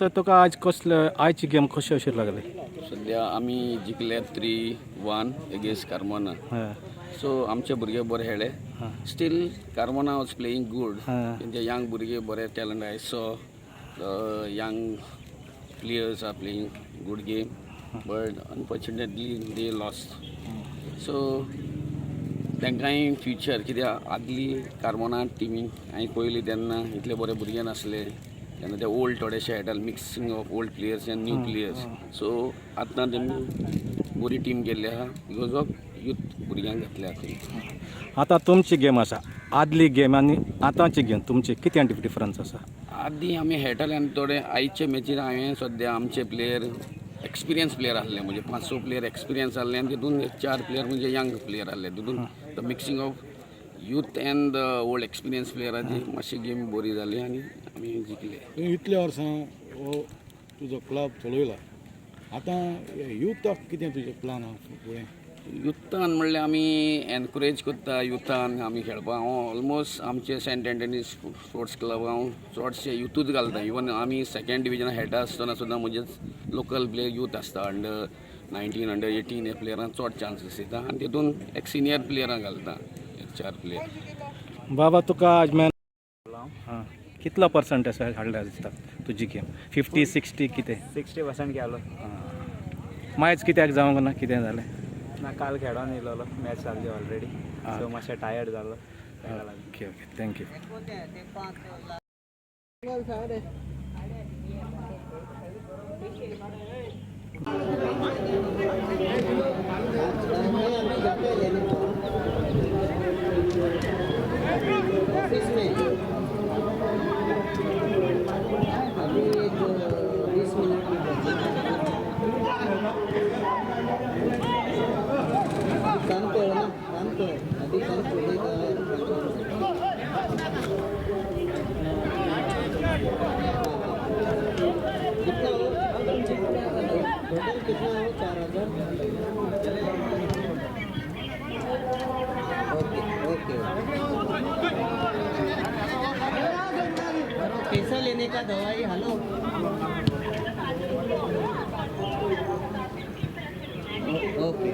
तर तुका आज कसले आयची गेम कशी अशी लागली? सद्या आमी जिखले 3-1 एगेन्स्ट कार्मोना. हय. सो आमचे भुरगे बरे खेळ्ळे. Still Carmona was playing good. हां. तेंचे यंग भुरगे बरे talent. I saw young players are playing good game, but unfortunately they lost. So तांकांय फ्युचर कित्याक आदली कार्मोना टिमीन हांवें पळयली तेन्ना इतले बरे भुरगे नासले तेन्ना ते ओल्ड थोडेशे खेळटाले, mixing of old players and new players. So आतां तेमी बरी टीम केल्ली आहा because of youth भुरग्यांक घातल्या थंय. आतां तुमची गेम आसा, आदली गेम आनी आतांची गेम तुमची कितें डिफरन्स आसा? आदीं आमी खेळटाले आनी थोडे आयचे मॅचीर हांवें सद्या आमचे प्लेयर एक्सपिरियन्स प्लेयर आसले, म्हणजे पांच स प्लेयर एक्सपिरियन्स आसले आनी तितून एक चार प्लेयर म्हणजे यंग प्लेयर आसले. तितून the mixing of youth and the old experience प्लेयराची मातशी गेम बरी जाली आनी आमी जिखले. तुवें इतल्या वर्सां हो तुजो क्लब चलयला, आतां युथाक कितें तुजें प्लान आहा फुडें? युथान म्हणल्यार आमी एनकरेज करता युथान आमी खेळपाक. हांव ऑलमोस्ट आमचे सेंट एन्टनी स्पोर्ट्स क्लब हांव चडशे युथूच घालता. इवन आमी सेकेंड डिविजनाक खेळटा आसतना सुद्दां म्हजेच लोकल प्लेयर यूथ आसता, अंडर 19, अंडर 18 हे प्लेयरांक चड चान्सीस दिता आनी तितून एक सिनियर प्लेयरांक घालता, एक चार प्लेयर. बाबा, तुका आज मॅन हां कितलो पर्संट आसा हाडल्या दिसता तुजी गेम, 50 60 कितें? 60% केलो. मायज कित्याक जावंक ना, कितें जालें? ना, काल खेळोन येयलेलो, मॅच जाल्ली ऑलरेडी, सो मातशें टायर्ड जालो ताका लागून. Okay okay, thank you. Office में अभी एक 20 मिनट में पहुँचेंगे। काम पे हो ना, काम पे हो। अभी काम छोड़ेगा। कितना हो टोटल, कितना हो? 4000। ओके ओके, पैसा लेने का दवाई। Hello, okay.